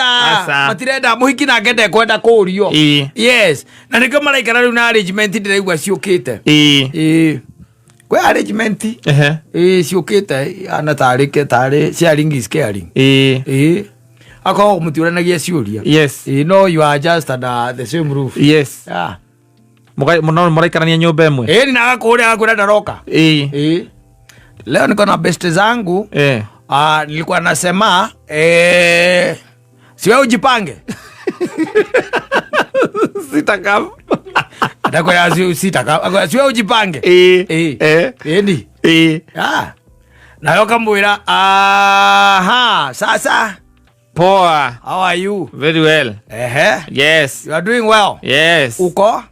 Aca. Matirenda mũhiki nake ndekwenda kũrio. Yes, na nĩkĩo maraikara rĩu na arrangement ndĩraigua ciũkĩte. Ĩĩ, kwĩ arrangement. Ĩĩ, ciũkĩte ana tarĩ ke tarĩ sharing is caring. Ĩĩ, akorwo mũtiũranagia ciũria. Ĩĩ, no you are just under the same roof. Yeah. Mũno mũraikarania nyũmba ĩmwe. Ĩĩ, na agakũrĩa agakwĩra ndaroka. Ĩĩ, leo niko na best zangu. Ah, nilikuwa nasema siwe ujipange. Sitakam. Atakwera sitaka, akwera siwe ujipange. Ĩĩ. Ĩni. Ah. Nayo kamwĩra, aha, sasa. Poa. How are you? Very well. Ehe. Yes. You are doing well? Yes. Uko?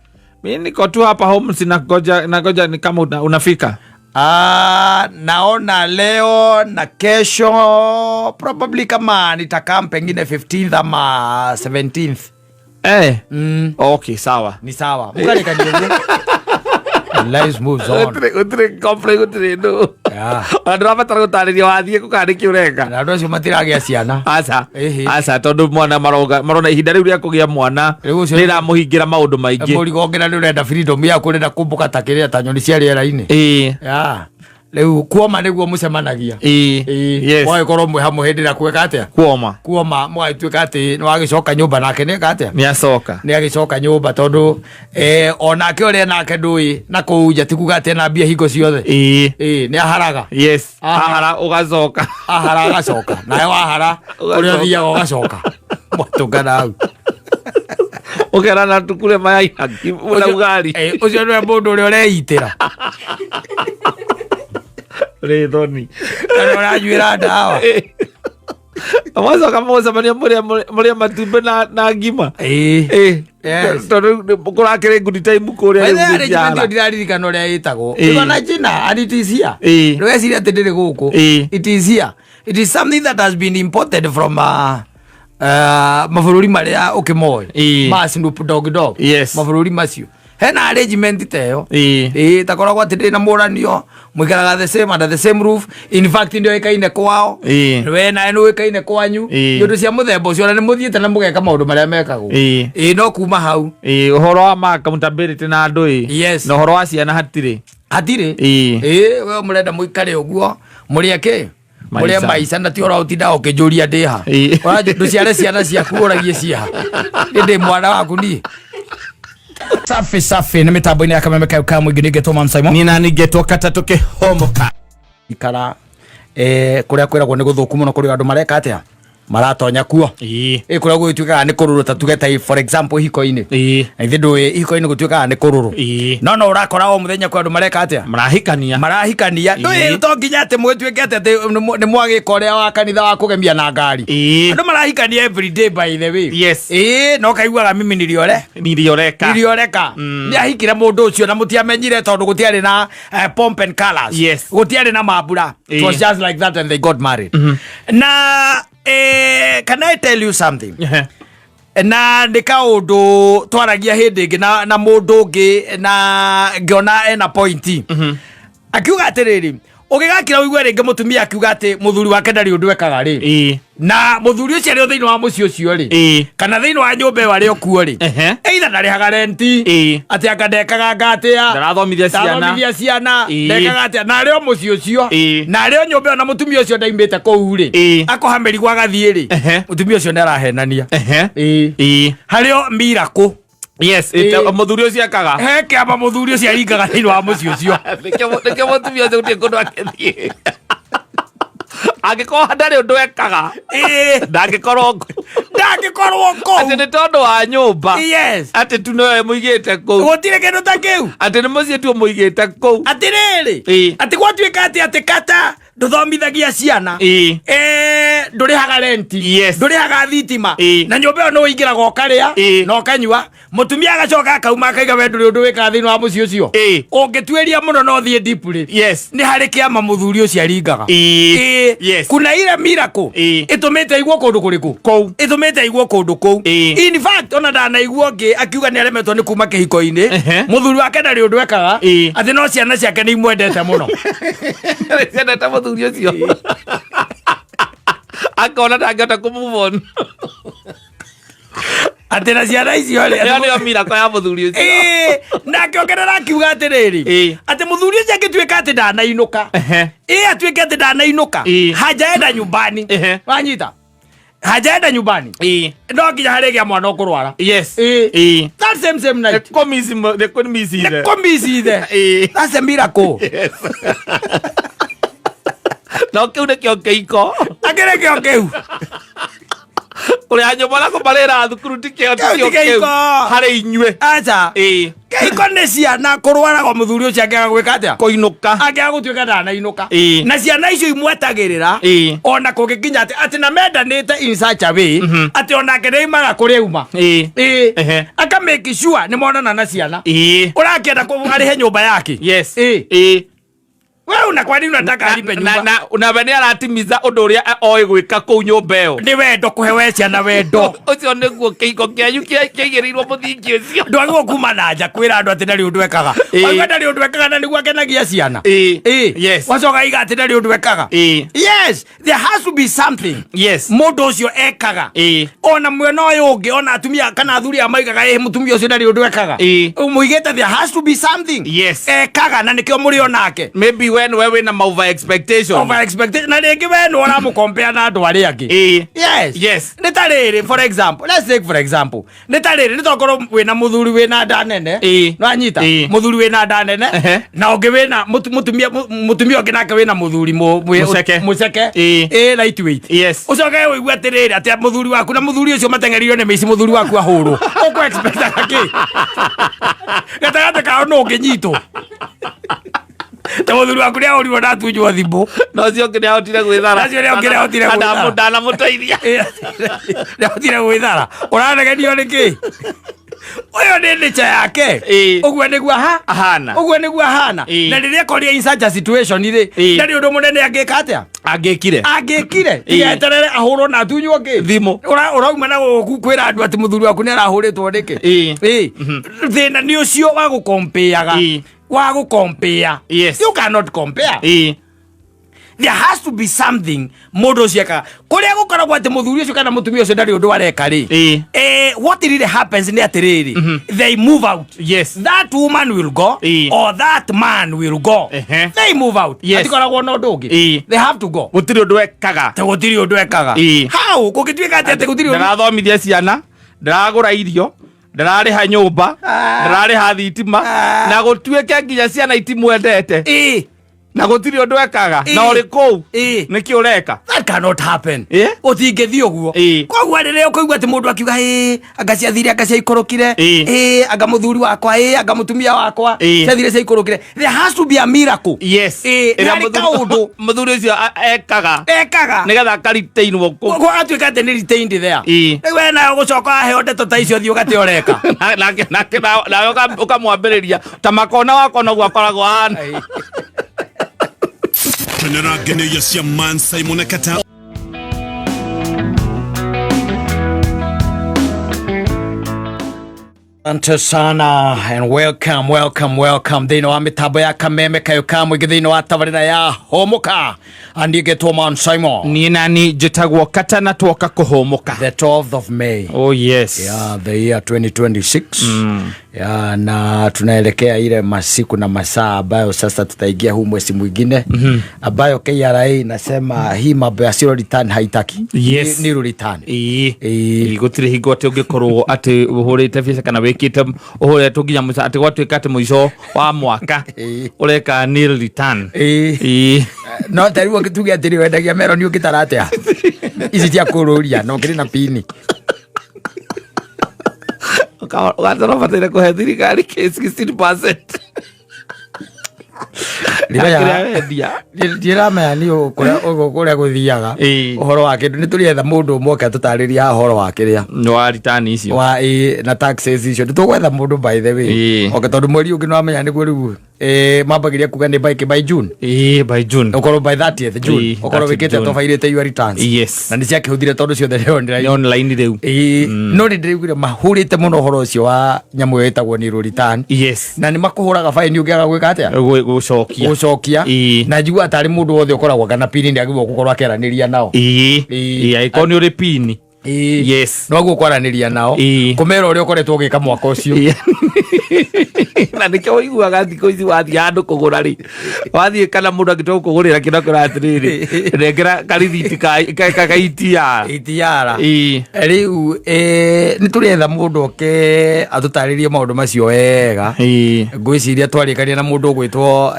Mi niko tu hapa home, sinangoja nangoja ni kama unafika. Ah, naona leo na kesho probably kama nitakaa pengine 15th ama 17th. Okay, sawa. Ni sawa. Mukarĩkania. Life moves on. Gũtirĩ complain, gũtirĩ ndũ. Ona ndũrabatara gũtarĩria wathiĩ kũ kana nĩkĩ ũreka. Na andũ acio matiragĩa ciana. Aca. Ĩhĩ. Aca, tondũ mwana marona ihinda rĩu rĩa kũgĩa mwana Rĩu ũcio- rĩramũhingĩra maũndũ maingĩ. Mũrigo ũngĩ na nĩ ũrenda freedom yaku, ũrenda kũmbũka ta kĩrĩa ta nyoni cia rĩera-inĩ. Yeah. Rĩu kuoma nĩguo mũcemanagia. Ĩĩ. Mũgagĩkorwo mwĩ hamwe hĩndĩ ĩrĩa kweka atĩa? Kuoma. Kuoma, mũgagĩtuĩka atĩ nĩ wagĩcoka nyũmba nake nĩeka atĩa? Nĩacoka. Nĩ agĩcoka nyũmba tondũ onake ũrĩa nake ndũĩ na kũu nja ti kuga atĩ ena mbia hingo ciothe. Ĩĩ, nĩ aharaga. Ahara. Ahara ũgacoka. Ahara agacoka. Nawe wahara ũrĩa ũthiaga ũgacoka. Mwatũngana hau. Ũkerana tukure mayai na ugali. Ũcio nĩwe mũndũ ũrĩa ũreitĩra. Rĩ thoni. Kana ũranyuĩra ndawa. Mwacoka mũgũcemania mũrĩa matumbĩ na ngima. Yes. Tondũ kũrakĩrĩ good time kũrĩa By rĩu the way, arrangement mĩcara. ĩyo ndiraririkana ũrĩa ĩtagwo. Ĩĩ. Ĩko na jina and it is here. Ĩĩ. Ndũgeciria atĩ ndĩrĩ gũkũ. Ĩĩ. It is here. It is something that has been imported from mabũrũri marĩa ũkĩmoĩ. Ĩĩ. Ma Snoop Dogg Dogg. Yes. Mabũrũri macio. Hena arrangement ta ĩyo. Ĩĩ. Ĩĩ, takoragwo atĩ ndĩ na mũranio mũikaraga the same under the same roof, in fact nĩoĩkaine kwao. Ĩĩ. We nawe nĩũĩkaine kwanyu. Ĩĩ. Nĩ ũndũ cia mũthemba ũcio, na nĩ mũthiĩte na mũgeka maũndũ marĩa mekagwo. Ĩĩ. Ĩĩ, no kuma hau. Ĩĩ, ũhoro wa ma accountability na andũ ĩ. Yes. Na ũhoro wa ciana hatirĩ. Hatirĩ. Ĩĩ. Ĩĩ, we mũrenda mũikare ũguo mũrĩe kĩ? Maica. Mũrĩe maica na ti ũra ũtindaga ũkĩnjũria ndĩ ha. Ĩĩ. Ndũciare ciana ciaku ũragie ciaha. Nĩ ndĩ mwana waku niĩ. Safi safi nĩ mĩtambo-inĩ ya kameme kayo ka mũingĩ nĩngetwo Mam Simon. Niĩ nani ngetwo katatũ kĩhomoka. Ikara kũrĩa kwĩragwo nĩ gũthũku mũno kũrĩ andũ mareka atĩa? Maratonya kuo. Ĩĩ. Ĩ kũrĩa gũgĩtuĩkaga nĩ kũrũrũ ta tuge ta for example hiko-inĩ. Ĩĩ. Na ithe ndũĩ hiko-inĩ gũtuĩkaga nĩ kũrũrũ. Ĩĩ. No no ũrakora o mũthenya kwĩ andũ mareka atĩa? Marahikania. Marahikania. Ĩĩ. Ndũĩ to nginya atĩ mũgĩtuĩke atĩ nĩ mwagĩka ũrĩa wa kanitha wa kũgemia na ngari. Ĩĩ. Andũ marahikania every day by the way. Yes. Ĩĩ, no kaiguaga mimi niliore. Nilioreka. Nilioreka. Nĩ ahikire mũndũ ũcio na mũtiamenyire tondũ gũtiarĩ na pomp and colors. Yes. Gũtiarĩ na mambura. It was Ĩĩ. just like that and they got married. Na can I tell you something? Ehe. Na nĩ kaũndũ twaragia hĩndĩ ĩngĩ na mũndũ ũngĩ na ngĩona ena point. Akiuga atĩrĩrĩ, ũgĩgakira ũigue rĩngĩ mũtumia akiuga atĩ mũthuri wake ndarĩ ũndũ ekaga rĩ. Na mũthuri ũcio arĩ o thĩinĩ wa mũciĩ ũcio rĩ. Kana thĩinĩ wa nyũmba ĩyo arĩ o kuo rĩ. Either ndarĩhaga renti. Atĩ anga ndekaga anga atĩa. Ndarathomithia ciana. Ndarathomithia ciana. Ndekaga atĩa. Na arĩ o mũciĩ ũcio. Na arĩ o nyũmba ĩyo na mũtumia ũcio ndaimĩte kũu rĩ. Akoha mĩrigo agathiĩ rĩ. Mũtumia ũcio nĩ arahenania. Harĩ o miracle. Yes, mũthuri ũcio ekaga. He kĩama mũthuri ũcio aringaga thĩinĩ wa mũciĩ ũcio. Nĩkĩo mũtumia ũcio gũtirĩ kũndũ akĩthiĩ. Angĩkorwo ndarĩ ũndũ ekaga. Ndangĩkorwo kũu. Ndangĩkorwo kũu. Atĩ nĩ tondũ wa nyũmba. Yes. Atĩ tu nowe mũigĩte kũu. Gũtirĩ kĩndũ ta kĩu. Atĩ nĩ mũciĩ tu mũigĩte kũu. Atĩrĩrĩ. Atĩ gwatuĩka atĩ kata ndũthomithagia ciana. Ndũrĩhaga renti. Yes. Ndũrĩhaga thitima. Na nyũmba ĩyo nĩ ũingĩraga ũkarĩa na ũkanyua. Mũtumia agacoka akauma akaiga we ndũrĩ ũndũ wĩkaga thĩinĩ wa mũciĩ ũcio. Ũngĩtuĩria mũno no ũthiĩ deeply. Yes. Nĩ harĩ kĩama mũthuri ũcio aringaga. Yes. Kuna ile miracle ĩtũmĩte aigwo kũndũ kũrĩkũ? Kũu. Ĩtũmĩte aigwo kũndũ kũu. In fact ona ndanaigua ũngĩ akiuga nĩ aremetwo nĩ kuma kĩhiko-inĩ. Mũthuri wake ndarĩ ũndũ ekaga. Atĩ no ciana ciake nĩ imwendete mũno. Ciendete mũthuri ũcio. Akona ndangĩhota kũ move on. Atĩ na ciana icio rĩ, Ĩyo nĩyo miracle ya mũthuri ũcio. Ĩĩ, na akĩongerera akiuga atĩrĩrĩ, Ĩĩ. atĩ mũthuri ũcio angĩtuĩka atĩ ndanainũka, ĩĩ, atuĩke atĩ ndanainũka, Ĩĩ. hajaenda nyumbani. Wanyita, hajaenda nyumbani, no nginya harĩgĩa mwana ũkũrwara. Yes. Ĩĩ. Ĩĩ. That same same night. Nĩkũmicithe. Nĩkũmicithe. Ĩĩ. That's a miracle. No kĩu nĩkĩo kĩiko. Akĩrĩ kĩo kĩu. Kũrĩha nyũmba na kũmarĩra thukuru tikĩo Kĩu tikĩo ti kĩu kĩiko. harĩ inyuĩ. Aca. Ĩĩ. Kĩhiko nĩ ciana kũrwara mũthuri ũcio angĩaga gwĩka atĩa? Kũinũka. Angĩaga gũtuĩka ndanainũka. Ĩĩ. Na ciana icio imwetagĩrĩra, Ĩĩ. ona kũngĩkinya atĩ atĩ na mendanĩte in such a way atĩ onake nĩ aimaga kũrĩa auma. Ĩĩ. Ĩĩ. Ehe. Aka make sure nĩ monana na ciana. Ĩĩ. Ũrakĩenda arĩhe nyũmba yake. Yes. Ĩĩ. Ĩĩ. We una kwani unataka alipe Na nyumba? na na we nĩ aratimiza ũndũ ũrĩa oĩ gwĩka kũu nyũmba ĩyo. Nĩ wendo kũhe we ciana wendo. Ũcio nĩguo kĩhiko kĩanyu kĩaigĩrĩirwo mũthingi ũcio. Ndwagĩrĩirwo kuma na nja kwĩra andũ atĩ ndarĩ ũndũ ekaga. Ĩĩ. Waigua ndarĩ ũndũ ekaga na nĩguo akenagia ciana. Ĩĩ. Ĩĩ. Yes. Wacoka iga atĩ ndarĩ ũndũ ekaga. Ĩĩ. Yes, there has to be something. Yes. Mũndũ ũcio ekaga. Ĩĩ. Ona mwena ũyũ ũngĩ, ona atumia kana athuri aya maigaga ĩ mũtumia ũcio ndarĩ ũndũ ekaga. Ĩĩ. Mũigĩte there has to be something. Yes. Ekaga na nĩkĩo mũrĩ onake. Maybe when we wĩna ma over expectation. Over expectation. Na rĩngĩ we nĩ ũramũkompea na andũ arĩa angĩ. Ĩĩ. Yes. Yes. Nĩ ta rĩrĩ, for example, let's take for example. Nĩ ta rĩrĩ, nĩ tokorwo wĩna mũthuri wĩna nda nene. Ĩĩ. Nĩwanyita? Ĩĩ. Mũthuri wĩna nda nene. Ehe. Na ũngĩ wĩna mũtumia mũtumia ũngĩ nake wĩna mũthuri Mũceke. mũceke. Ĩĩ. Ĩĩ, lightweight. Yes. Ũcoke ũigue atĩrĩrĩ, atĩ mũthuri waku na mũthuri ũcio mateng'eririo nĩ mĩici, mũthuri waku ahũrwo. Ũkũ expectaga kĩ? Gatagatĩ kao nũ ũngĩnyitwo? Ta mũthuri waku nĩ ahũrirwo na atunywo thimũ. Na ũcio ũngĩ nĩahotire gwĩthara. Na ũcio ũrĩa ũngĩ nĩahotire Na gwĩthara. Ndanamũteithia. Nĩahotire gwĩthara. Ũranegenio nĩ kĩ? Ũyũ nĩ nature yake. Ĩĩ. Ũguo nĩguo Ahana. Ũguo nĩguo ahana. Ĩĩ. Na rĩrĩa akoria in such a situation rĩ, Ĩĩ. ndarĩ ũndũ mũnene angĩka atĩa? Angĩkire. Angĩkire. Ĩĩ. Tigeterere ahũrwo na atunywo kĩ? Thimũ. Ũrauma na gũkũ kwĩra andũ atĩ mũthuri waku nĩ arahũrĩtwo nĩkĩ? Ĩĩ. Ĩĩ. Thĩna nĩ ũcio wa gũkompeaga. Ĩĩ. Wa gũkompea. Yes. You cannot compare. Ĩĩ. There has to be something mũndũ ũcio ekaga. Kũrĩa gũkoragwo atĩ mũthuri ũcio kana mũtumia ũcio ndarĩ ũndũ areka rĩ. Ĩĩ. What really happens nĩ atĩrĩrĩ, they move out. Yes. That woman will go Ĩĩ. or that man will go. Ehe. They move out. Yes. Hatikoragwo na ũndũ ũngĩ. Ĩĩ. They have to go. Gũtirĩ ũndũ ekaga. Atĩ gũtirĩ ũndũ ekaga. Ĩĩ. How kũngĩtuĩka atĩ atĩ gũtirĩ ũndũ? Ndarathomithia ciana, ndaragũra irio, ndararĩha nyũmba, ndararĩha thitima, na gũtuĩke nginya ciana itimwendete. Ĩĩ. Na gũtirĩ ũndũ ekaga. Ĩĩ. Na ũrĩ kũu. Ĩĩ. Nĩkĩ ũreka? That cannot happen. Ĩĩ. Ũtingĩthiĩ ũguo. Ĩĩ. Koguo rĩrĩa ũkũigua atĩ mũndũ akiuga ĩĩ anga ciathire anga ciaikorũkire, Ĩĩ. ĩĩ anga mũthuri wakwa, ĩĩ anga mũtumia wakwa, Ĩĩ. ciathire ciaikorũkire. There has to be a miracle. Yes. Ĩĩ, Ĩrĩa nĩ harĩ kaũndũ mũthuri ũcio ekaga. ekaga. Nĩgetha akaritainwo kũu. Koguo agatuĩka atĩ nĩ retained there. Ĩĩ. Rĩu we nawe ũgũcoka waheo ndeto ta icio thiĩ ũgate ũreka. Nake nawe ũkamwambĩrĩria ta makona wakwa noguo akoragwo ahana. Kenera ngenĩria cia Man Simon Kata. Asante sana and welcome, welcome, welcome thĩinĩ wa mĩtambo ya kameme kayo ka mũingĩ thĩinĩ wa tabarĩra ya Hũmũka. Andĩkĩtwo Man Simon. Niĩ nani njĩtagwo Kata na twoka kũhũmũka. The 12th of May. Oh yes. Yeah, the year 2026. Yeah, na tunaelekea ile masiku na masaa ambayo sasa tutaingia huu mwezi mwingine ambayo KRA inasema hii mambo ya zero return haitaki. Yes. Ni return. Ĩĩ. Ĩĩ. Ĩĩ, gũtirĩ hingo atĩ ũngĩkorwo atĩ ũhũrĩte biacara kana wĩkĩte ũhũrĩtwo nginya mũico atĩ gwatuĩka atĩ mũico wa mwaka Ĩĩ. ũreka nil return. Ĩĩ. Ĩĩ. No ta rĩu tuge atĩrĩ wendagia meroni ũngĩtara atĩa ici cia kũrũria no kĩrĩ na pini. Ũgatara ũbataire kũhe thirikari 16%. Ndĩramenya- Kĩrĩa wendia. Ndiramenya ni kũrĩa gũthiaga Ĩĩ. ũhoro wa kĩndũ nĩ tũrĩetha mũndũ ũmwe oke atũtarĩrie haha ũhoro wa kĩrĩa Nĩ wa return icio. wa ĩĩ, na taxes icio nĩ tũgwetha mũndũ by the way Ĩĩ. oke tondũ mweri ũngĩ nĩwamenya nĩguo rĩu mambagĩria kuga nĩ by June. Ĩĩ, by June. Ũkorwo by 30th June Ĩĩ, ũkorwo 30th wĩkĩte June. tobairĩte your returns. Yes. Na nĩ ciakĩhũthire tondũ ciothe nĩ online. Nĩ online rĩu. Ĩĩ, no nĩ ndĩraiguire mahũrĩte mũno ũhoro ũcio wa nyamũ ĩyo ĩtagwo nil return. Yes. Na nĩ makũhũraga baini ũngĩaga gwĩka atĩa? Gũcokia. Gũcokia. Ĩĩ. Na njigua tarĩ mũndũ wothe ũkoragwo kana pini nĩ agĩrĩirwo gũkorwo akĩaranĩria nao. Ĩĩ. Ĩĩ. Ĩĩ, angĩkorwo nĩ ũrĩ pini. Yes. Nĩwaguo kwaranĩria nao, kũmera ũrĩa ũkoretwo ũgĩka mwaka ũcio. Na nĩkĩo ũiguaga thikũ ici wathiĩ handũ kũgũra rĩ, wathiĩ kana mũndũ angĩtua gũkũgũrĩra kĩndũ akwĩra atĩrĩrĩ, nengera karithiti ka ETR. ETR. Rĩu nĩ tũrĩetha mũndũ oke atũtarĩrie maũndũ macio wega. Ngwĩciria twarĩkania na mũndũ ũgwĩtwo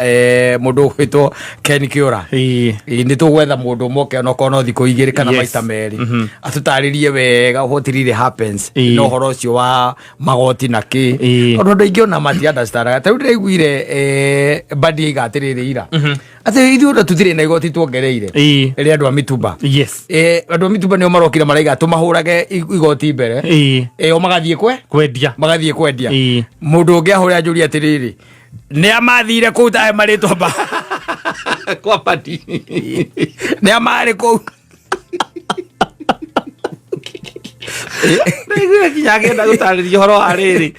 mũndũ ũgwĩtwo Ken Kĩũra. Nĩ tũgwetha mũndũ ũmwe oke onokorwo no thikũ 2 kana maita 2 atũtarĩrie wega what really happens na ũhoro ũcio wa magoti na kĩ, tondũ andũ aingĩ ona mati understandaga. Ta rĩu ndĩraiguire Badi aiga atĩrĩrĩ ira atĩ ithuĩ ona tũtirĩ na igoti tuongereire rĩa andũ a mitumba. Andũ a mitumba nĩo marokire maraiga tũmahũrage igoti mbere. O magathiĩ kwe kwendia. Magathiĩ kwendia. Mũndũ ũngĩ ahũre anjũrie atĩrĩrĩ, nĩ amathire kũu tahe marĩtwa ma kwa Badi? Nĩ amarĩ kũu? Ndaiguire nginya agĩenda gũtarĩria ũhoro wa rĩrĩ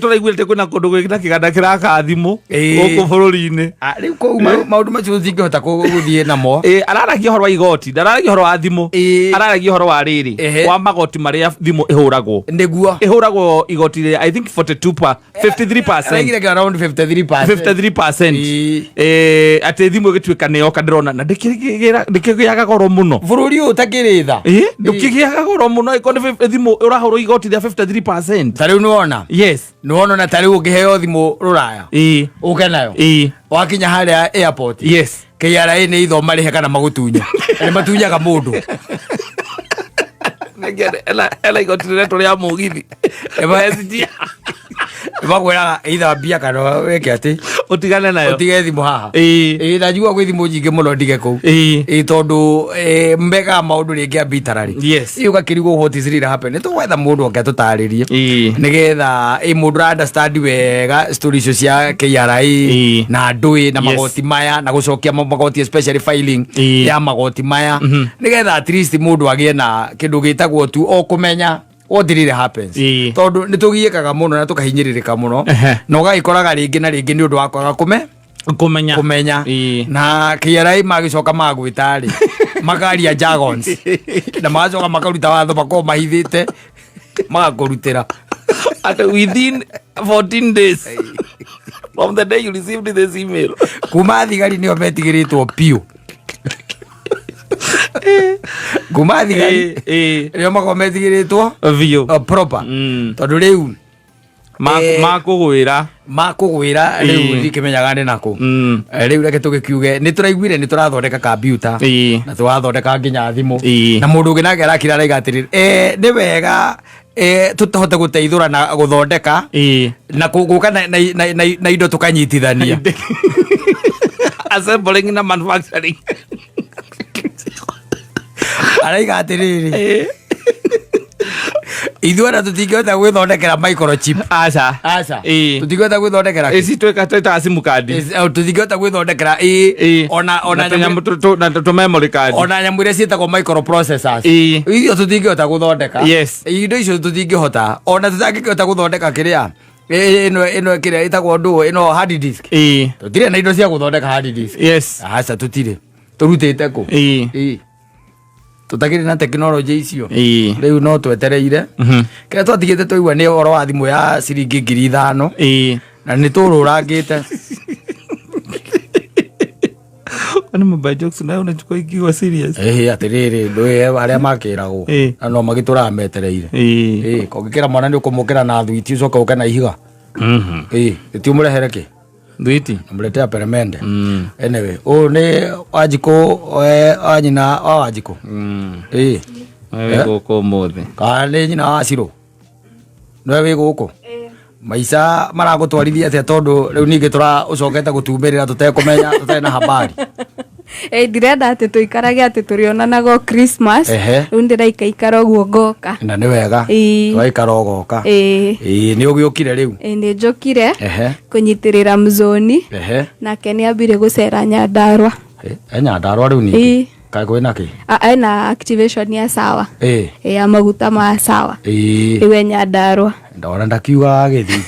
tũraiguire atĩ kwĩna kũndũ gwĩna kĩganda kĩraka thimũ gũkũ bũrũri-inĩ. Ah, rĩu kũu maũndũ macio tũtingĩhota gũthiĩ namo. Araragia ũhoro wa igoti, ndararagia ũhoro wa thimũ. Araragia ũhoro wa rĩrĩ wa magoti marĩa thimũ ĩhũragwo. Nĩguo. Ĩhũragwo igoti rĩa I think 42 pa 53%. Araigire kĩ around 53%. 53%. Atĩ thimũ ĩgĩtuĩka nĩ yoka ndĩrona na ndĩkĩgĩaga goro mũno. Bũrũri ũyũ ũtakĩrĩ tha. Ndũkĩgĩaga goro mũno ĩkorwo nĩ thimũ ũrahũrwo igoti rĩa 53%. Ta rĩu nĩwona. Yes. Nĩwona ona ta rĩu ũngĩheo thimũ rũraya, ũke nayo, wakinya harĩa airport, KRA nĩ itho marĩhe kana magũtunye. Nĩ matunyaga mũndũ. Ena igoti rĩretwo rĩa mũgithi. SGR. Makwĩraga either mbia kana wĩke atĩ ũtigane nayo. Ũtige thimũ haha. Na njigua gwĩ thimũ nyingĩ mũno ndige kũu. Tondũ mekaga maũndũ rĩngĩ arbitrary. Ĩ ũgakĩrigwo what is really happening. Nĩ tũgwetha mũndũ oke atũtarĩrie nĩgetha mũndũ ũra understand wega story icio cia KRA na ndũĩ na magoti maya na gũcokia magoti, especially filing ya magoti maya, nĩgetha at least mũndũ agĩe na kĩndũ gĩtagwo tu o kũmenya what really happens, tondũ nĩ tũgiĩkaga mũno na tũkahinyĩrĩrĩka mũno na ũgagĩkoraga rĩngĩ na rĩngĩ nĩ ũndũ wa kwaga kũme kũmenya. Kũmenya. Na KRA magĩcoka magwĩta rĩ, makaria jargons na magacoka makaruta watho makorwo mahithĩte magakũrutĩra. At within 14 days from the day you received this email. Kuma thigari nĩo metigĩrĩtwo piũ, kuma thigari nĩo makorwo metigĩrĩtwo biũ. Proper. Tondũ rĩu Makũgwĩra. Makũgwĩra rĩu ndikĩmenyaga nĩ nakũ. Rĩu reke tũgĩkiuge nĩ tũraiguire nĩ tũrathondeka kambiuta na tũrathondeka nginya thimũ. Na mũndũ ũngĩ nake arakira araiga atĩrĩrĩ, nĩ wega tũhote gũteithũra na gũthondeka na gũka na indo tũkanyitithania. Assembling na manufacturing. Araiga atĩrĩrĩ, ithuĩ ona tũtingĩhota gwĩthondekera microchip. Aca. Aca. Tũtingĩhota gwĩthondekera kĩ? Ici twĩtaga sim card. Tũtingĩhota gwĩthondekera ona Na nyamũ tũnyamũ na tũ memory card. Ona nyamũ iria ciĩtagwo microprocessors, icio tũtingĩhota gũthondeka. Indo icio tũtingĩhota, ona tũtangĩkĩhota gũthondeka kĩrĩa ĩno kĩrĩa ĩtagwo ndũ ĩno hard disk. Tũtirĩ na indo cia gũthondeka hard disk. Aca, tũtirĩ, tũrutĩte kũ? Tũtakĩrĩ na tekinoronjĩ icio. Rĩu no twetereire. Kĩrĩa twatigĩte twaigua nĩ ũhoro wa thimũ ya ciringi 5,000 na nĩ tũrũrangĩte. Kwani mobile jokes nayo unachukua ikiwa serious? Ĩhĩ, atĩrĩrĩ, ndũĩ arĩa makĩragwo na no magĩtũraga metereire. Kũngĩkĩra mwana nĩ ũkũmũkĩra na thwiti ũcoke ũke na ihiga. Ĩti ũmũrehere kĩ? Thwiti. Namletea peremende. Anyway, ũyũ nĩ Wanjikũ, wa nyina wa Wanjikũ. Wewe gũkũ ũmũthĩ. Kana nĩ nyina wa Cirũ nĩwe wĩ gũkũ? Maica maragũtwarithia atĩa, tondũ rĩu ningĩ tũra ũcokete gũtumĩrĩra tũtekũmenya, tũtarĩ na habari? Ndirenda atĩ tũikarage atĩ tũrĩonanaga o Christmas. Rĩu ndĩraikaikara ũguo ngoka. Na nĩ wega. Waikara ũgoka. Ĩĩ, nĩ ũgĩũkire rĩu. Nĩ njũkire kũnyitĩrĩra mzoni. Nake nĩ ambire gũcera Nyandarũa. E Nyandarũa rĩu ningĩ? Kaĩ kwĩna kĩ? Ena activation ya sawa. Ya maguta ma sawa. Rĩu e Nyandarũa. Ndona ndakiugaga agĩthiĩ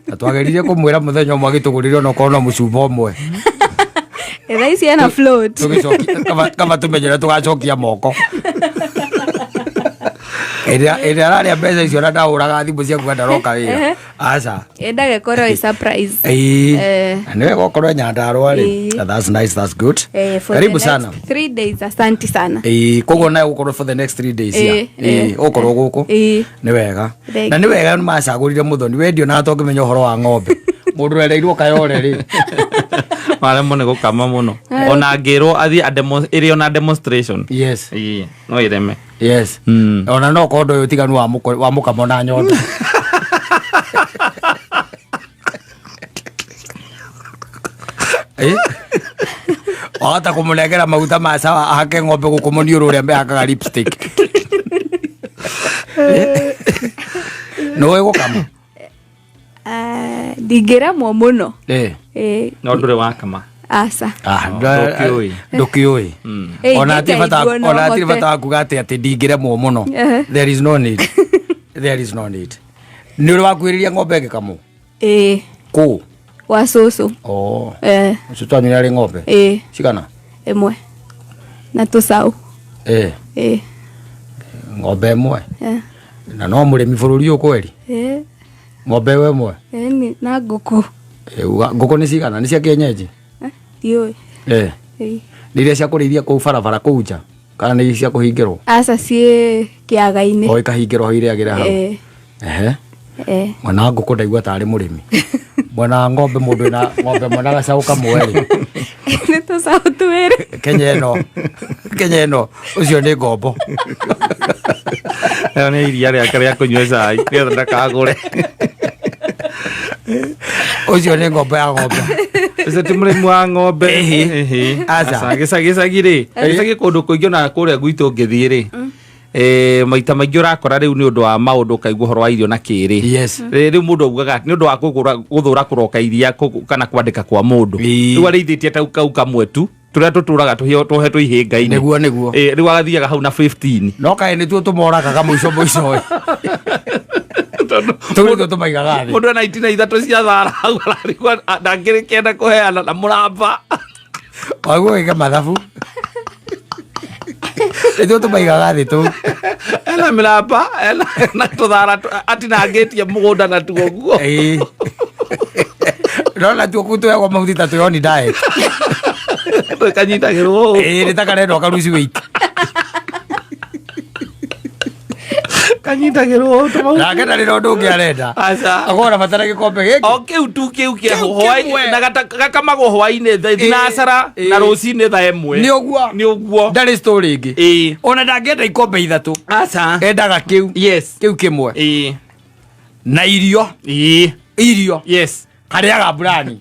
na twageririe kũmwĩra mũthenya ũmwe agĩtũgũrĩre onokorwo no mũcumba ũmwe. Thaa ici ena float. Tũgĩcokia kaba tũmenye ũrĩa tũgacokia moko. Ĩrĩa ararĩa mbeca icio na ndahũraga thimũ ciaku ndaroka wĩra. Aca. Endaga ĩkorwo ĩ surprise. Ĩĩ. Eh. Na nĩ wega ũkorwo Nyandarua rĩ. Ĩĩ. That's nice, that's good. Eh, for Karibu the sana. next 3 days. Asante sana. Ĩĩ, koguo nawe ũgũkorwo for the next 3 days ya. Ĩĩ, Ĩĩ, ĩĩ. ũgũkorwo gũkũ. Ĩĩ. Nĩ wega. Thank Na nĩ wega nĩ macagũrire mũthoni wendio na tongĩmenya ũhoro wa ng'ombe. Mũndũ ũrereirwo Kayore rĩ. Maremwo nĩ gũkama mũno ona ngĩrwo athiĩ ĩrĩ ona demonstration. Yes. Ĩĩ, no ĩreme. Yes. Ona no korwo ndũĩ ũtiganu wa wa mũkamo na nyondo. Eh? Wahota kũmũnengera maguta ma sawa ahake ng'ombe gũkũ mũniũrũ ũrĩa mehakaga lipstick. Eh? Nĩũĩ gũkama? Ah, ndingĩremwo mũno. Eh. Eh, No ndũrĩ wakama. Aca. Ah, Ndũkĩũĩ. Ndũkĩũĩ. Eh, Ona hatirĩ bata, ingĩkaigua no ona hatirĩ hote. bata wa kuga atĩ ndingĩremwo mũno. Ehe. There is no need. There is no need. Nĩ ũrĩ wakuhĩrĩria ng'ombe ĩgĩkamwo? Ĩĩ. Kũ? Gwa cũcũ. Oh. Eh. Ũcio twanyu nĩ arĩ ng'ombe? Ĩĩ. Cigana? Ĩmwe na tũcaũ. Eh. Ĩĩ. Ng'ombe ĩmwe. Eh. Na no mũrĩmi bũrũri ũyũ kweri? Ĩĩ. Ng'ombe ĩyo ĩmwe? Ĩĩ, na ngũkũ. Eh, ngũkũ nĩ cigana? Nĩ cia kienyeji? Eh, ndiũĩ. Eh. Ĩĩ. Nĩ iria cia kũrĩithia kũu barabara kũu nja? Kana nĩ cia kũhingĩrwo? Aca, ciĩ kĩaga-inĩ. O ikahingĩrwo hau irĩagĩre hau? Ĩĩ. Ehe. Eh. Mwena wa ngũkũ ndaigua tarĩ mũrĩmi. Mwena wa ng'ombe, mũndũ wĩna ng'ombe ĩmwe na gacaũ kamwe rĩ. Nĩ tũcaũ twĩrĩ. Kenya ĩno ũcio nĩ ngombo. Ĩyo nĩ iria rĩake rĩa kũnyua cai nĩgetha ndakagũre. Ũcio nĩ ngombo ya ng'ombe. Ũcio ti mũrĩmi wa ng'ombe. Ĩhĩ. Ĩhĩ. Aca. Aca, gĩcagi rĩ, gĩcagi kũndũ kũingĩ ona kũrĩa gwitũ ũngĩthiĩ rĩ, maita maingĩ ũrakora rĩu nĩ ũndũ wa maũndũ ũkaigua ũhoro wa irio na kĩrĩ. Rĩu mũndũ augaga nĩ ũndũ wa kũgũra gũthũra kũroka iria kana kwandĩka kwa mũndũ. Rĩu arĩithĩtie ta kau kamwe tu tũrĩa tũtũraga tũhetwo ihĩnga-inĩ. Nĩguo, nĩguo. Rĩu agathiaga hau na 15. No kaĩ nĩtuo tũmoragaga mũico mũico ĩ. Tũu nĩtuo tũmaigaga thĩ. Mũndũ ena itina ithatũ cia thara hau ararigwo ndangĩrĩkĩenda kũheana na mũramba. Waguo wĩke mathabu. Nĩtuo tũmaigaga thĩ tũu. Ena mĩramba, ena na tũthara atinangĩtie mũgũnda natuo guo. Ĩĩ. No natuo kũu tũheagwo mahuti ta twĩ on diet. Kanyitagĩrwo ũũ. Ĩĩ, nĩ ta karendwo karuci weight. Kanyitagĩrwo ũũ tũmahuti. Nake ndarĩ na ũndũ ũngĩ arenda. Aca. Akorwo na bata na gĩkombe gĩkĩ. O kĩu tu, kĩu kĩa Kĩu hwaĩ kĩmwe. na gakamagwo hwaĩ-inĩ thinacara na rũcinĩ thaa 1. Nĩ ũguo. Nĩ ũguo. Ndarĩ story ĩngĩ. Ona ndangĩenda ikombe ithatũ. Aca. Endaga kĩu. Kĩu kĩmwe. Na irio. Irio. Karĩaga mburani.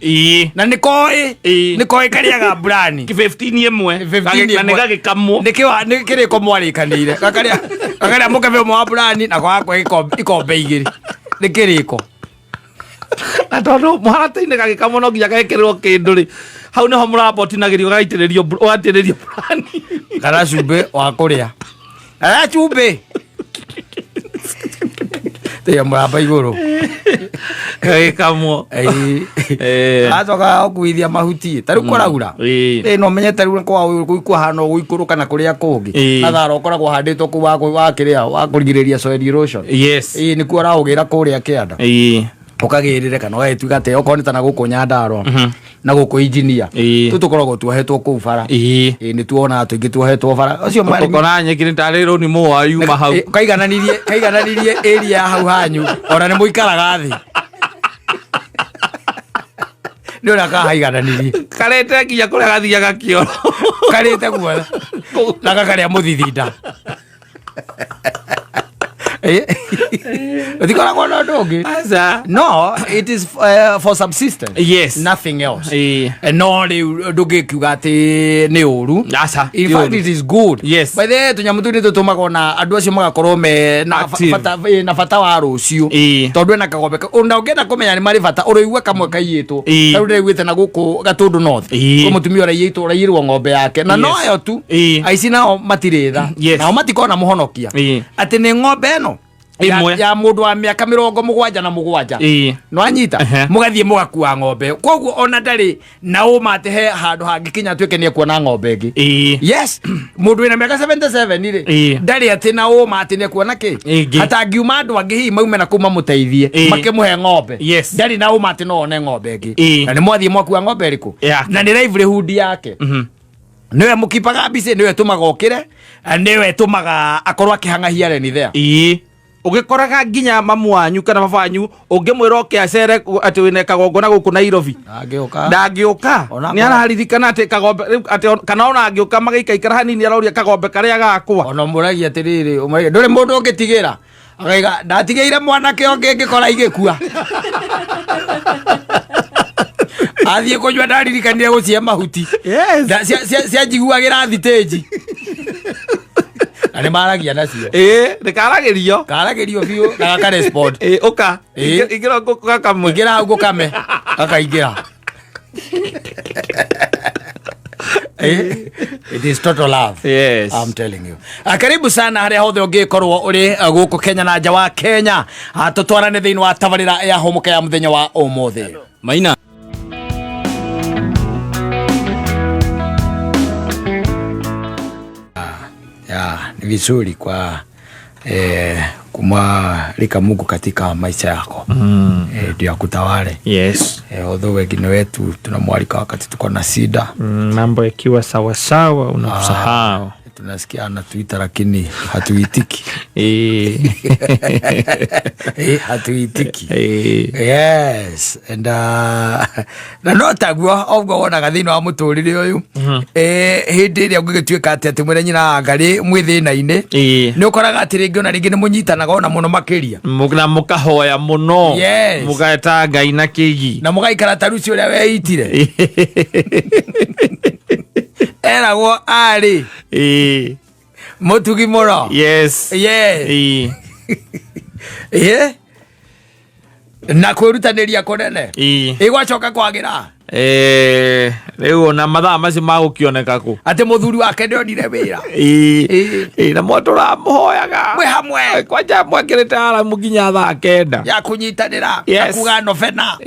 Na nĩ koĩ. Nĩ koĩ karĩaga mburani. 15 ĩmwe. 15 Na nĩ ĩmwe. gagĩkamwo. Nĩ kĩrĩko mwarĩkanĩire. Gakarĩa mũkebe ũmwe wa mburani na gwakwa ikombe igĩrĩ. Nĩ kĩrĩko. Na tondũ mũharatĩ-inĩ gagĩkamwo no nginya gekĩrĩrwo kĩndũ rĩ, hau nĩho mũramba ũtinagĩrio ũgaitĩrĩrio mburani. Kana cumbĩ wa kũrĩa. Kana cumbĩ. Tiga mũramba igũrũ. Gagĩkamwo. Ĩĩ. Acoka gũkuithia mahuti ta rĩu kũraura. Ĩĩ, no menye ta rĩu kwa ũyũ kũhana gũikũrũka na kũrĩa kũngĩ. Na thara ũkoragwo ũhandĩtwo kũu wa kĩrĩa wa kũrigĩrĩria soil erosion. Ĩĩ, nĩkuo ũraũgĩra kũrĩa kĩanda. Ũkagĩrĩre kana ũgagĩtuĩka atĩ okorwo nĩ ta na gũkũ Nyandarua na gũkũ engineer. Tũu tũkoragwo tuohetwo kũu bara. Ĩĩ, nĩ tuonaga tũingĩ tuohetwo bara. Ũcio marĩmi Ũkona nyeki nĩ tarĩ rũni mũa yuma hau. Ĩ, kaigananirie area ya hau hanyu ona nĩ mũikaraga thĩ. Nĩ ũrĩa kahaigananirie. Karĩte nginya kũrĩa gathiaga kĩoro. Karĩte guothe na gakarĩa mũthithinda. Gũtikoragwo na ũndũ ũngĩ. Aca. No, it is for subsistence. Nothing else. No rĩu ndũngĩkiuga atĩ nĩ ũru. Aca. In fact, it is good. By the way, tũnyamũ tũu nĩ tũtũmaga ona andũ acio magakorwo me na Active. bata, na bata wa rũciũ. Tondũ ena kagombe ona ũngĩenda kũmenya nĩ marĩ bata ũrĩigua kamwe kaiyĩtwo. Ta rĩu ndĩraiguĩte na gũkũ Gatũndũ North. Kwĩ mũtumia ũraiyĩtwo ũraiyĩrwo ng'ombe yake na noyo tu. Aici nao matirĩ tha. Nao matikona mũhonokia. Atĩ nĩ ng'ombe ĩno. Ĩmwe. Ya mũndũ wa mĩaka 77. Nĩwanyita? Mũgathiĩ mũgakua ng'ombe, koguo ona ndarĩ na ũma atĩ he handũ hangĩkinya atuĩke nĩ ekuona ng'ombe ĩngĩ. Yes, mũndũ wĩna mĩaka 77 rĩ, ndarĩ atĩ na ũma atĩ nĩ ekuona kĩ. Ĩngĩ. Hatangiuma andũ angĩ hihi maume na kũu mamũteithie, makĩmũhe ng'ombe, ndarĩ na ũma atĩ no one ng'ombe ĩngĩ. Na nĩ mwathiĩ mwakua ng'ombe ĩrĩkũ? Yake. Na nĩ livelihood yake. Nĩwe mũkipaga mbici, nĩwe tũmaga ũkĩre, nĩwe tũmaga akorwo akĩhang'ahia reni there. Ũgĩkoraga nginya mamu wanyu kana baba wanyu ũngĩmwĩra oke acere atĩ wĩna kagongona gũkũ Nairobi, Ndangĩũka. Ndangĩũka. Nĩ araririkana atĩ kagombe rĩu atĩ kana ona angĩũka magĩikaikara hanini aroria kagombe karĩa gakwa. Ona ũmũragia atĩrĩrĩ, ũmũragia, ndũrĩ mũndũ ũngĩtigĩra, akaiga ndatigĩire mwanake ũngĩ ngĩkora igĩkua, athiĩ kũnyua ndaririkanire gũcihe mahuti. Cianjiguagĩra thitĩnji na nĩ maragia nacio. Ĩĩ, nĩkaragĩrio. Karagĩrio biũ na gakarespond. Ĩĩ, ũka. Ingĩra ngũkũ gakamwe. Ingĩra hau ngũkame, gakaingĩra. It is total love. Yes. I'm telling you. Karibu sana harĩa hothe ũngĩkorwo ũrĩ, gũkũ Kenya na nja wa Kenya. Tũtwarane thĩinĩ wa tabarĩra ya Hũmũka ya mũthenya wa ũmũthĩ. Maina. Ya, ni vizuri kwa kumwalika Mungu katika maisha yako, ndio akutawale. Although wengine wetu tunamwalika wakati tuko na shida. Mambo yakiwa sawasawa unakusahau. Tunasikia anatuita lakini hatuitiki. Hatuitiki. Yes, and na no taguo oguo wonaga thĩinĩ wa mũtũrĩre ũyũ. Hĩndĩ ĩrĩa ũngĩgĩtuĩka atĩ atĩ mwĩre nyina wa Ngarĩ mwĩ thĩna-inĩ, nĩ ũkoraga atĩ rĩngĩ ona rĩngĩ nĩ mũnyitanaga ona mũno makĩria. Na mũkahoya mũno. Yes. Mũgeta Ngai na kĩgi. Na mũgaikara ta Lucy ũrĩa weitire. Eragwo arĩ mũtugi mũno. Yes. Yes. Na kwĩrutanĩria kũnene. Ĩgwacoka kwagĩra. Rĩu ona mathaa macio magũkĩoneka kũ? Atĩ mũthuri wake nĩonire wĩra. Na mwatũramũhoyaga. Mwĩ hamwe. Kwanja mwekĩrĩte aramu nginya thaa 9. Ya kũnyitanĩra, na kuga novena.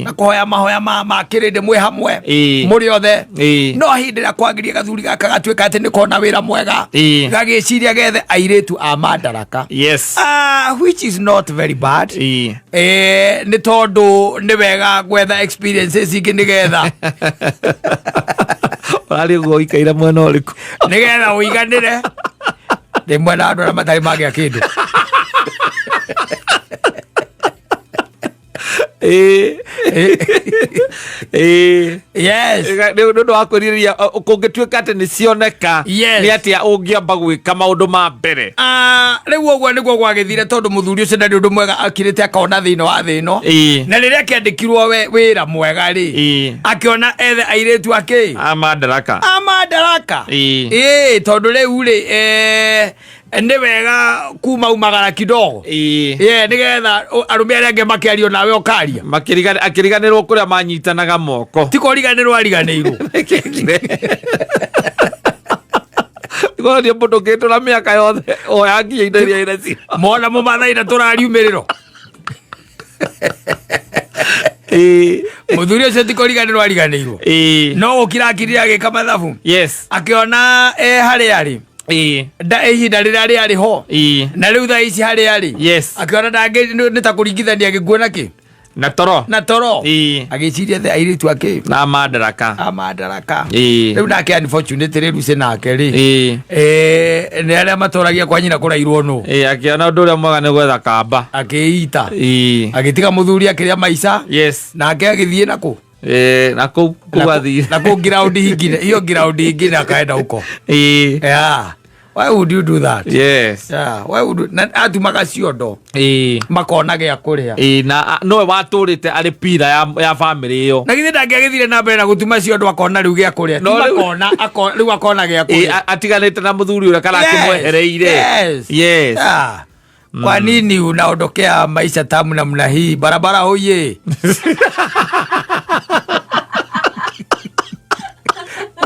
Na kũhoya mahoya ma kĩrĩndĩ mwĩ hamwe. Mũrĩ othe. No hĩndĩ ĩrĩa kwagirie gathuri gaka gatuĩka atĩ nĩkona wĩra mwega. Gagĩciria gethe airĩtu a Madaraka. Yes. Which is not very bad. Nĩ tondũ nĩ wega gwetha experiences ingĩ nĩgetha. Ũrarĩ ũguo ũikaire mwena ũrĩkũ? Nĩgetha ũiganĩre. Ndĩ mwena wa andũ arĩa matarĩ magĩa kĩndũ. Yes. Nĩ ũndũ wa kwĩrirĩria, kũngĩtuĩka atĩ nĩ cioneka, Yes. nĩ atĩa ũngĩamba gwĩka maũndũ ma mbere? Rĩu ũguo nĩguo gwagĩthire tondũ mũthuri ũcio ndarĩ ũndũ mwega akirĩte akona thĩinĩ wa thĩ ĩno. Na rĩrĩa akĩandĩkirwo wĩra mwega rĩ, akĩona ethe airĩtu akĩ? A Madaraka. A Madaraka. Tondũ rĩu rĩ, nĩ wega kuma umagara kidogo. Nĩgetha arũme arĩa angĩ makĩario nawe ũkaria. Akĩriganĩrwo kũrĩa manyitanaga moko. Ti kũriganĩrwo ariganĩirwo. Nĩkĩo nĩ mũndũ ũngĩtũra mĩaka yothe, oya nginya indo iria ina cio. Mona mũmathai na tũrariumĩrĩro. Mũthuri ũcio ti kũriganĩrwo ariganĩirwo. No gũkira akirire agĩka mathabu. Yes. Akĩona harĩa arĩ. Nda ihinda rĩrĩa rĩarĩ ho. Na rĩu thaa ici harĩa arĩ. Yes. Akĩona ndangĩ nĩ ta kũringithania gĩkuũ na kĩ? Na toro. Na toro. Agĩciria the airĩtu akĩ? Na Madaraka. A Madaraka. Rĩu nake unfortunately rĩu nake rĩ. Nĩ arĩa matũragia kwa nyina kũrairwo nũ. Akĩona ũndũ ũrĩa mwega nĩ gwetha kamba. Akĩita. Agĩtiga mũthuri akĩrĩa maica. Yes. Nake agĩthiĩ na kũ? Na kũu Na gwathire. kũu ground ingine, hiyo ground ingine akaenda huko. Yeah. Why would you do that? Yes. Yeah, why would you, na atumaga ciondo. Makona gĩa kũrĩa. Na nowe watũrĩte arĩ pira ya family ĩyo. Na githĩ ndangĩagĩthire na mbere na gũtuma ciondo akona rĩu gĩa kũrĩa. No Ti rĩu makona, rĩu akona gĩa kũrĩa. Atiganĩte na mũthuri ũrĩa kana Yes, akĩmwehereire. yes. Yes. Yeah. Kwa nini unaondokea maisha tamu namna hii? Barabara hoye.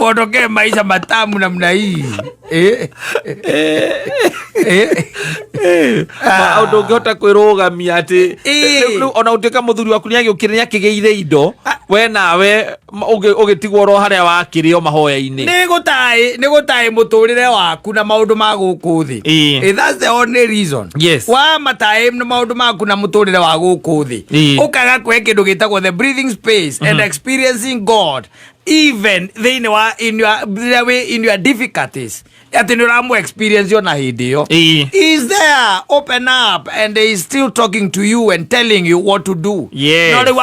Muondokee maisha matamu namna hii. Eh. Eh. Maũndũ ũngĩhota kwĩrũgamia atĩ Ĩĩ. rĩu ona ũtuĩka mũthuri waku nĩ agĩũkire nĩ akĩgĩire indo we nawe ũgĩtigwo oro harĩa wakĩrĩ o mahoya-inĩ. Nĩ gũtaĩ mũtũrĩre waku na maũndũ ma gũkũ thĩ. Ĩĩ. That's the only reason. Yes. Wa mataĩ na maũndũ maku na mũtũrĩre wa gũkũ thĩ. Ĩĩ. Ũkaga kũhe kĩndũ gĩtagwo the breathing space and experiencing God even thĩinĩ wa in your, rĩrĩa wĩ in your difficulties, atĩ nĩ ũramũ experience ona hĩndĩ ĩyo. Ĩĩ. Is there, open up, and he is still talking to you and telling you what to do. Yes. No rĩu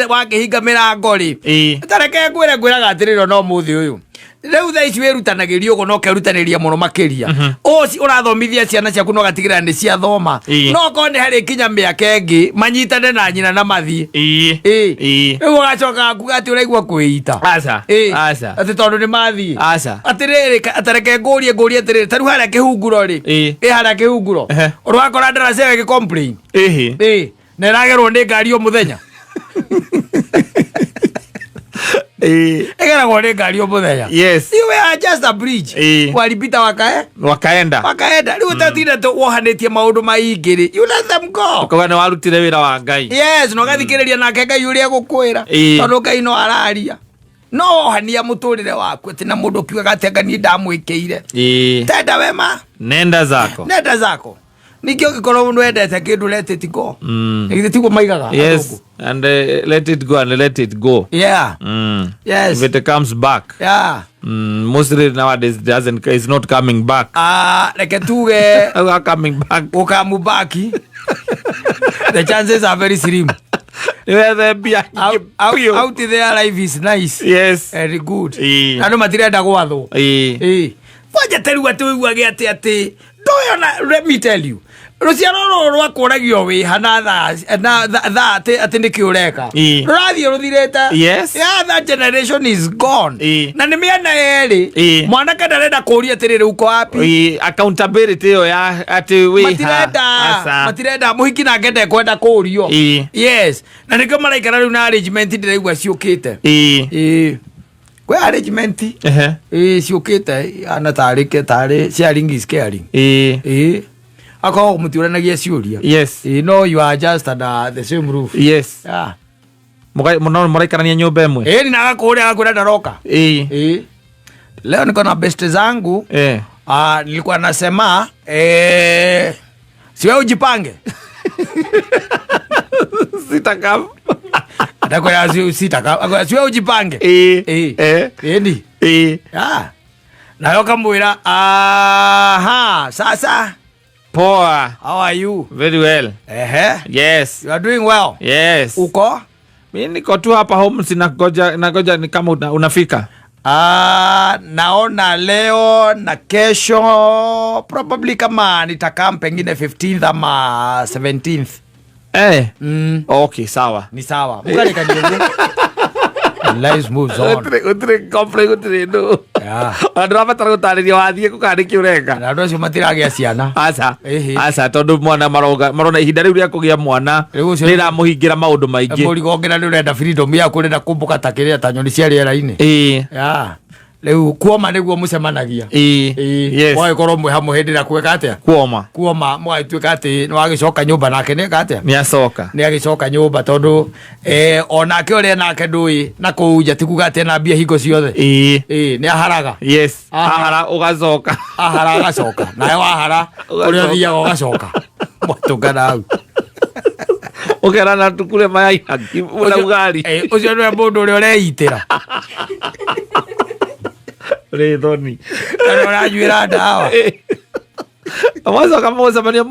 wakĩhinga mĩrango rĩ, Ĩĩ. tareke ngwĩre, ngwĩraga atĩrĩrĩ, no mũthĩ ũyũ rĩu thaa ici wĩrutanagĩria ũguo no ũkerutanĩria mũno makĩria ũci ũrathomithia ciana ciaku no ũgatigĩrĩra nĩ ciathoma. No korwo nĩ harĩ kinya mĩaka ĩngĩ manyitane na nyina na mathiĩ. Ĩĩ. Ĩĩ. Rĩu ũgacoka kuga atĩ ũraigua kwĩita. Aca. Aca. Atĩ tondũ nĩ mathiĩ. Aca. Atĩrĩrĩ, tareke ngũrie atĩrĩrĩ, ta rĩu harĩa kĩhunguro rĩ, ĩ harĩa kĩhunguro, ũrakora ndaraca ĩyo ĩgĩ complain. Ĩhĩ. Ĩ na ĩragerwo nĩ ngari o mũthenya. Ĩgeragwo nĩ ngari o mũthenya. You were just a bridge. Walipita wakae Wakaenda. Wakaenda. Rĩu ũtatinda wohanĩtie maũndũ maingĩ rĩ, you let them go. Ũkauga nĩ warutire wĩra wa Ngai. Yes, na ũgathikĩrĩria nake Ngai ũrĩa egũkwĩra, tondũ Ngai no araria no wohania mũtũrĩre waku atĩ na mũndũ ũkiugaga atĩ anga niĩ ndamwĩkĩire. Tenda wema. Nenda zako. Nenda zako. Ningĩ ũngĩkorwo nĩwendete kĩndũ, let it go. Githĩ tiguo maigaga? Yes, and let it go and let it go. If it comes back. Mostly nowadays it doesn't, it's not coming back. Ah, reke tuge Not coming back. Ũkamubaki, the chances are very slim. Nĩwethe mbia Out, out there life is nice and good. Andũ matirenda gwathwo. Ĩĩ. Kwanja ta rĩu atĩ ũiguage atĩ ndũyona, let me tell you, rũciaro rũrũ rwakwonagio wĩha na thaa na thaa atĩ nĩkĩ ũreka, rũrathiĩ rũthirĩte. Yeah, that generation is gone. Na nĩ mĩena yerĩ. Mwanake ndarenda kũũria atĩrĩrĩ, uko wapi? Accountability ĩyo ya atĩ wĩha. Matirenda. Aca. Matirenda. Mũhiki nake ndekwenda kũũrio. Yes, na nĩkĩo maraikara rĩu na arrangement ndĩraigua ciũkĩte. Ĩĩ, kwĩ arrangement ĩĩ ciũkĩte ana tarĩ sharing is caring. Ĩĩ, akorwo mũtiũranagia ciũria. Ĩĩ, no you are just under the same roof. Yeah. Mũno mũraikarania nyũmba ĩmwe. Ĩĩ, na agakũũria, agakwĩra ndaroka. Ĩĩ, leo niko na best zangu. Ah, nilikuwa nasema siwe ujipange. Sitakam. Atakwera sitaka, akwera siwe ujipange. Ĩĩ. Ĩni. Ah. Nayo kamwĩra, aha, sasa. Poa. How are you? Very well. Ehe. Yes. You are doing well? Yes. Uko? Mi niko tu hapa home, sinangoja nangoja ni kama unafika. Ah, naona leo na kesho probably kama nitakaa pengine 15th ama 17th. Okay, sawa. Ni sawa. Mukareka. Life moves on. Gũtirĩ complain, gũtirĩ ndũ. Ona ndũrabatara gũtarĩria wathiĩ kũ kana nĩkĩ ũreka. Na andũ acio matiragĩa ciana. Aca. Ĩhĩ. Aca, tondũ mwana maronga marona ihinda rĩu rĩa kũgĩa mwana Rĩu ũcio rĩramũhingĩra maũndũ maingĩ. Mũrigo ũngĩ nĩ ũrenda freedom yaku, ũrenda kũmbũka ta kĩrĩa ta nyoni cia rĩera-inĩ. Yeah. Rĩu kuoma nĩguo mũcemanagia. Mũgagĩkorwo mwĩ hamwe hĩndĩ ĩrĩa kweka atĩa? Kuoma. Kuoma, mũgagĩtuĩka atĩ nĩ wagĩcoka nyũmba nake nĩeka atĩa? Nĩ acoka. Nĩ agĩcoka nyũmba tondũ onake ũrĩa nake ndũĩ na kũu nja ti kuga atĩ ena mbia hingo ciothe. Ĩĩ, nĩ aharaga. Ahara. Ahara ũgacoka. Ahara agacoka. Nawe wahara ũrĩa Ũgacoka. ũthiaga ũgacoka. Mwatũngana hau. Ũkerana tukure mayai na na ugali. Ũcio nĩwe mũndũ ũrĩa ũreitĩra. Rĩ thoni. Kana ũranyuĩra ndawa. Mwacoka mũgũcemania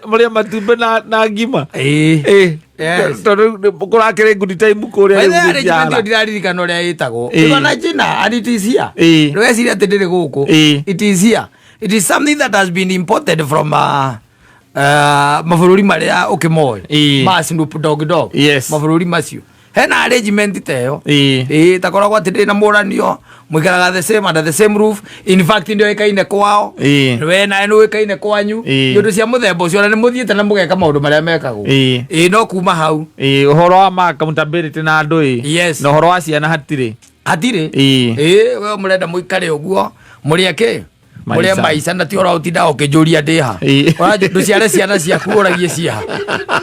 mũrĩe matumbĩ na ngima. Ĩĩ. Yes. Tondũ kũrakĩrĩ good time kũrĩa By rĩu the way, arrangement gũciara. ĩyo ndiraririkana ũrĩa ĩtagwo. Ĩĩ. Ĩko na jina and it is here. Ĩĩ. Ndũgeciria atĩ ndĩrĩ gũkũ. Ĩĩ. It is here. It is something that has been imported from mabũrũri marĩa ũkĩmoĩ. Ĩĩ. Ma Snoop Dogg Dogg. Mabũrũri macio. Hena arrangement ta ĩyo. Ĩĩ, takoragwo atĩ ndĩ na mũranio mũikaraga the same under the same roof, in fact nĩ oĩkaine kwao. We nawe nĩ ũĩkaine kwanyu. Nĩ ũndũ cia mũthemba ũcio, na nĩ mũthiĩte na mũgeka maũndũ marĩa mekagwo. Ĩĩ, no kuma hau. Ĩĩ, ũhoro wa ma accountability na andũ ĩ. Na ũhoro wa ciana hatirĩ. Hatirĩ. Ĩĩ. Ĩĩ, we mũrenda mũikare ũguo mũrĩe kĩ, mũrĩe Maica. maica, na ti ũra ũtindaga ũkĩnjũria ndĩha. Ĩĩ. Ndũciare ciana ciaku ũragie ciaha,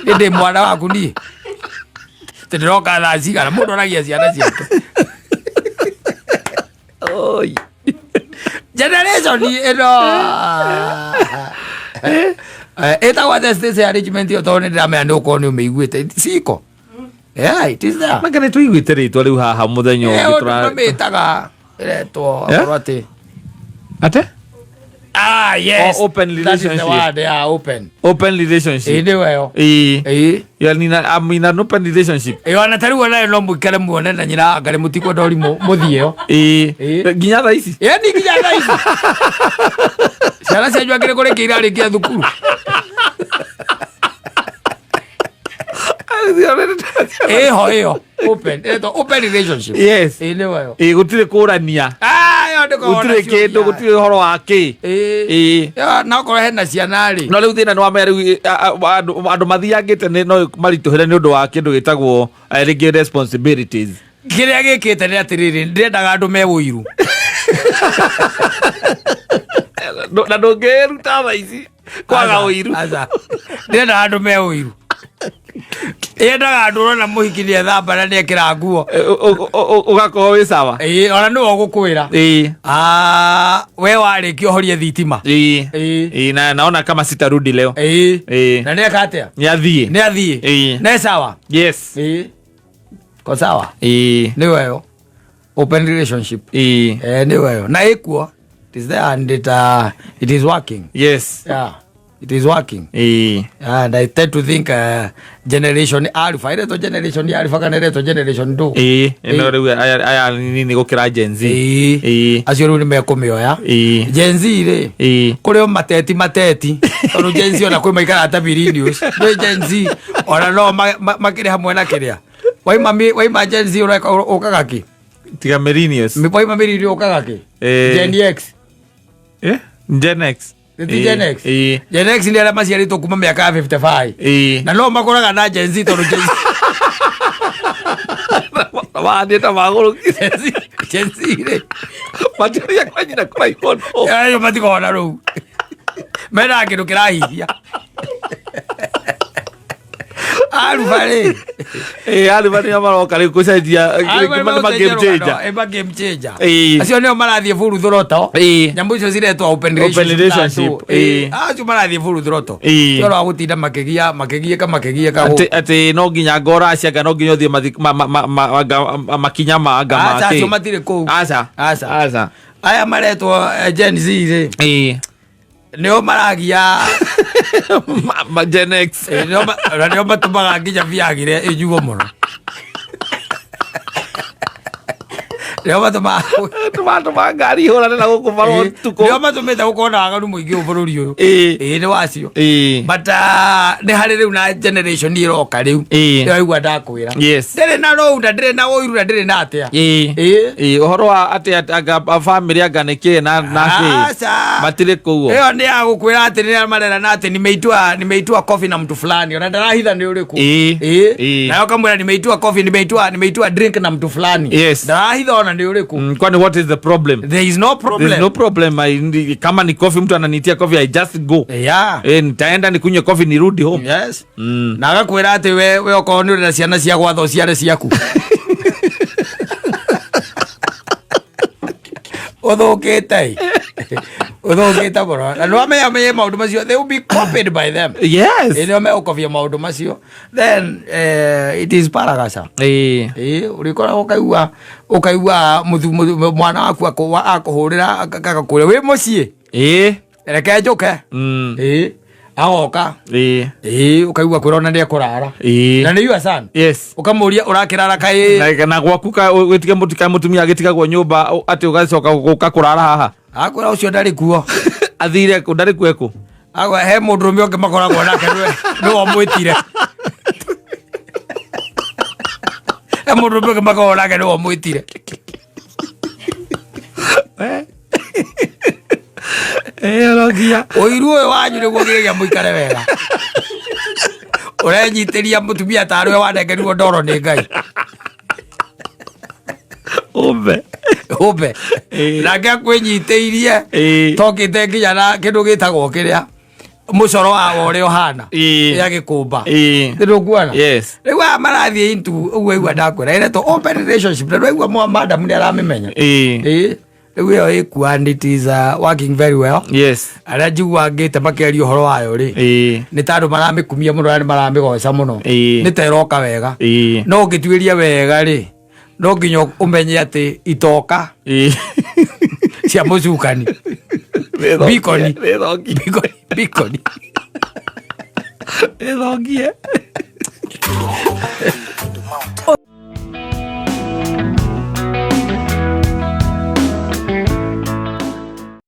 nĩ ndĩ mwana waku niĩ, tĩ ndĩroka thaa cigana, mũndũ oragia ciana ciake. Oi. Generation ĩno ĩtagwo atĩa? Stacey, arrangement ĩyo, tondũ nĩ ndĩramenya nĩ ũkorwo nĩ ũmĩiguĩte ciko. Yeah, it is there. Manga nĩ tũiguĩte rĩtwa rĩu haha mũthenya ũngĩ. Mamĩtaga ĩretwo Eh? akorwo atĩ Ate? Ah, yes. Oh, open That is the relationship. word, yeah, open. Open relationship. Ĩ, nĩwe yo. Ĩĩ. Ĩ. You are in a, I'm in an open relationship. Ĩ, ona ta rĩu onayo no mũikare muone na nyina angarĩ mũtikwenda ũrimũ mũthiĩ yo. Ĩĩ. Ĩĩ. Nginya thaa ici. Ĩ, ni nginya thaa ici ciana cianyu angĩrĩ kũrĩkia irarĩkia thukuru. Ĩho ĩyo open, ĩtwo open relationship. Yes. Ĩ, nĩwe yo. Ĩĩ, gũtirĩ kũrania. Ah, ĩyo ndĩkoragwo na Gũtirĩ kĩndũ, ciũria. gũtirĩ ũhoro wa kĩ. Ĩ. Ĩĩ. Ĩyo, na okorwo hena ciana rĩ, No rĩu thĩna nĩ wamenya rĩu andũ mathiangĩte nĩ no maritũhĩre nĩ ũndũ wa kĩndũ gĩtagwo rĩngĩ responsibilities. Kĩrĩa gĩkĩte nĩ atĩrĩrĩ, ndĩrendaga andũ me ũiru. Na ndũngĩruta thaa ici kwaga Aca, ũiru. aca. Ndĩrendaga andũ me ũiru, yendaga andũ ũrona mũhiki nĩ ethamba na nĩ ekĩra nguo. Ũgakorwo wĩ sawa. Ĩĩ, ona nĩwe ũgũkwĩra. Ah, we warĩkia ũhorie thitima. Ĩĩ. Ĩĩ, na naona kama sitarudi leo. Ĩĩ. Ĩĩ. Na nĩ eka atĩa? Nĩ athiĩ. Nĩ athiĩ. Ĩĩ. Nĩ sawa. Yes. Ĩĩ, ko sawa. Ĩĩ. Nĩwe yo open relationship. Ĩĩ. Eh, nĩwe yo na ĩkuo, it is there and it is working. Yeah, it is working. And I tend to think generation alpha, iretwo generation alpha kana iretwo generation do. Ĩĩ, ĩno rĩu aya nini gũkĩra Gen Z. Ĩĩ. Acio rĩu nĩ mekũmĩoya. Gen Z rĩ, kũrĩ o mateti mateti, tondũ Gen Z ona kwĩ maikaraga ta millennials, nĩ Gen Z ona no makĩrĩ hamwe na kĩrĩa waima Gen Z ũreka ũkaga kĩ? Tiga millennials. Waima millennials ũkaga kĩ? Eh. Gen X. Eh? Gen X. Nĩ ti Gen X? Ĩĩ. Gen X nĩ arĩa maciarĩtwo kuma mĩaka ya 55. Na no makoraga na Gen Z, tondũ Gen Z Mathiĩte magũrũkire. Gen Z rĩ, Matiũria kwa nyina kũraihu no. acio matikoragwo na rũu, mendaga kĩndũ kĩrahihia aruba rĩ. Ĩĩ, aruba nĩo maroka rĩu gũcenjia nĩ ma game changer. Ma game changer. Acio nĩo marathiĩ full throttle. Nyamũ icio ciretwo open Open relationship. relationship, ĩĩ. Acio marathiĩ full throttle. Ti ũhoro wa gũtinda makĩgia makĩgiĩka makĩgiĩka. Atĩ atĩ no nginya ngora cianga no nginya ũthiĩ makinya ma anga Aca, ma acio kĩ. matirĩ kũu. Aca. Aca. Aca. Aya maretwo Gen Z rĩ, nĩo maragia. Gen X. Na nĩo matũmaga nginya biagire ĩnyuo mũno, nĩo matũmaga Tũmatũma ngari ihũrane na gũkũ barwo ũtukũ. Nĩo matũmĩte gũkorwo na waganu mũingĩ ũyũ bũrũri ũyũ. Ĩĩ, nĩ wacio. But nĩ harĩ rĩu na generation ĩroka rĩu. Nĩwaigua ndakwĩra? Ndĩrĩ na rũu na ndĩrĩ na ũiru na ndĩrĩ na atĩa. Ĩĩ. Ĩĩ, ũhoro wa atĩ anga bamĩrĩ anga nĩ kĩ na kĩ. Aca. Matirĩ kũu. Ĩyo nĩ ya gũkwĩra atĩ nĩ marera na atĩ nimeitua coffee na mtu fulani, ona ndarahitha nĩ ũrĩkũ. Ĩĩ. Ĩĩ. Nayo kamwĩra nimeitua coffee, nimeitua drink na mtu fulani. Ndarahitha ona nĩ ũrĩkũ. Kwani what is the problem? There is no problem. There's no problem. Kama ni coffee, mtu ananitia coffee, I just go. Eh, nitaenda nikunywe coffee nirudi home. Yes. Na agakwĩra atĩ we okorwo nĩ ũrĩ na ciana cia gwatha ũciare ciaku, ũthũkĩte ũthũkĩte mũno, na nĩwamenya menye maũndũ macio, they will be copied by them. Ĩ, nĩo megũkobia maũndũ macio, then it is paragasa. Ĩ, ũrĩkoraga ũkaigua mwana waku akũhũrĩra agakũria wĩ mũciĩ, reke njũke. Ĩ, agoka. Ĩ, ũkaigua kwĩrona nĩ ekũrara. Na nĩ your son. Ũkamũria ũrakĩrara kaĩ. Na gwaku ka wĩtige mũtika mũtumia agĩtigagwo nyũmba atĩ ũgacoka gũka kũrara haha. Akwĩra ũcio ndarĩ kuo. Athire kũ? Ndarĩ kuo ekũ? Agwa he mũndũrũme ũngĩ makoragwo nake, nĩwe ũmwĩtire, he mũndũrũme ũngĩ makoragwo nake, nĩwe ũmwĩtire. Ĩĩ, no nginya. Ũiru ũyũ wanyu nĩguo nginyagia mũikare wega, ũrenyitĩria mũtumia tarĩ we wanengerirwo ndoro nĩ Ngai. Ũmbe. Agĩkũmbe. Ĩĩ. Nake akwĩnyitĩirie. Ĩĩ. Tokĩte nginya na kĩndũ gĩtagwo kĩrĩa mũcoro wa ũrĩa ũhana. Ĩĩ. Agĩkũmba. Ĩĩ. Nĩndũkuona? Yes. Rĩu aya marathiĩ into ũguo igua ndakwĩra ĩretwo open relationship na ndwaigua mwa madam nĩ aramĩmenya. Ĩĩ. Ĩĩ. Rĩu ĩyo ĩkuo and it is working very well. Yes. Arĩa njiguaga ngĩte makĩaria ũhoro wayo rĩ, Ĩĩ. nĩ ta andũ maramĩkumia mũno na nĩ maramĩgoca mũno. Ĩĩ. Nĩ ta ĩroka wega. Ĩĩ. No ũngĩtuĩria wega rĩ, no nginya ũmenye atĩ itoka Ĩĩ. cia mũcukani. Bikoni. Wĩthongie. Bikoni. Bikoni. Wĩthongie.